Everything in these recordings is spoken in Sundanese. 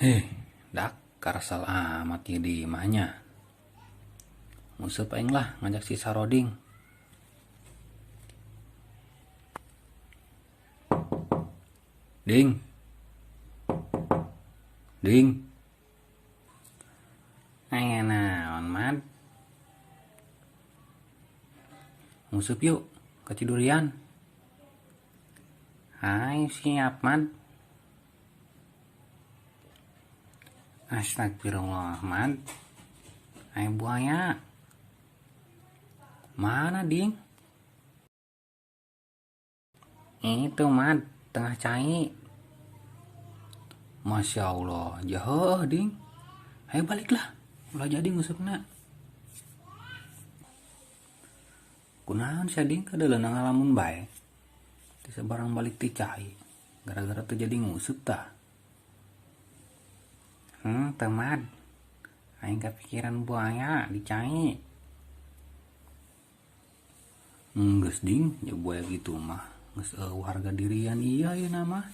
Heh, dak karesel amat ieu di imah nya. Nguseup aing lah ngajak si Saroding. Ding. Ding. Aya naon, Mad? Nguseup yuk ka Cidurian. Hai siap, Mad. Astagfirullah, Mad. Aya buaya. Mana, Ding? Itu, Mad, tengah cai. Masya Allah, jauh, Ding. Ayo baliklah, ulah jadi nguseupna. Kunaon sia, Ding, kadeuleuna ngalamun bae. Teu sabarang balik ti cai, gara-gara teu jadi nguseup tah. Teu, Mad. Aing kapikiran buaya di cai. Geus, Ding, nya buaya kitu mah geus eueuh harga dirian ieu ayeuna mah.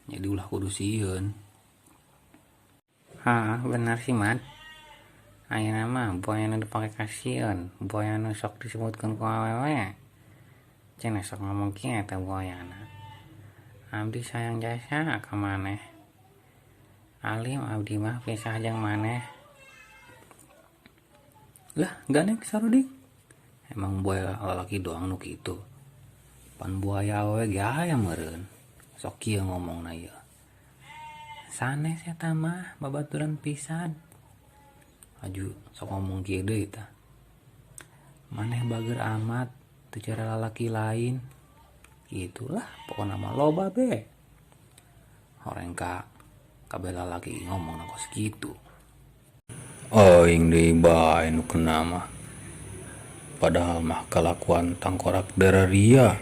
Jadi ulah kudu sieun. Hah, bener sih, Mad. Ayeuna mah buaya nu dipake kasieun, buaya nu sok disebutkeun ku awewe. Cenah sok ngomong kieu eta buayana. Abdi sayang jasa ka maneh. Alim abdi mah pisah jeung maneh. Lah, gandeng Saruding. Emang buaya lalaki doang nu kitu. Pan buaya awewe ge aya meureun. Sok kieu ngomongna ieu. Sanes eta mah babaturan pisan. Aju sok ngomong kieu deui tah. Maneh bager amat teu cara lalaki lain. Gitulah pokona mah loba be. Horeng ka kabeh lalaki ngomongna kos kitu. Aing deui bae nu kena mah. Padahal mah kalakuan tangkorak dararia.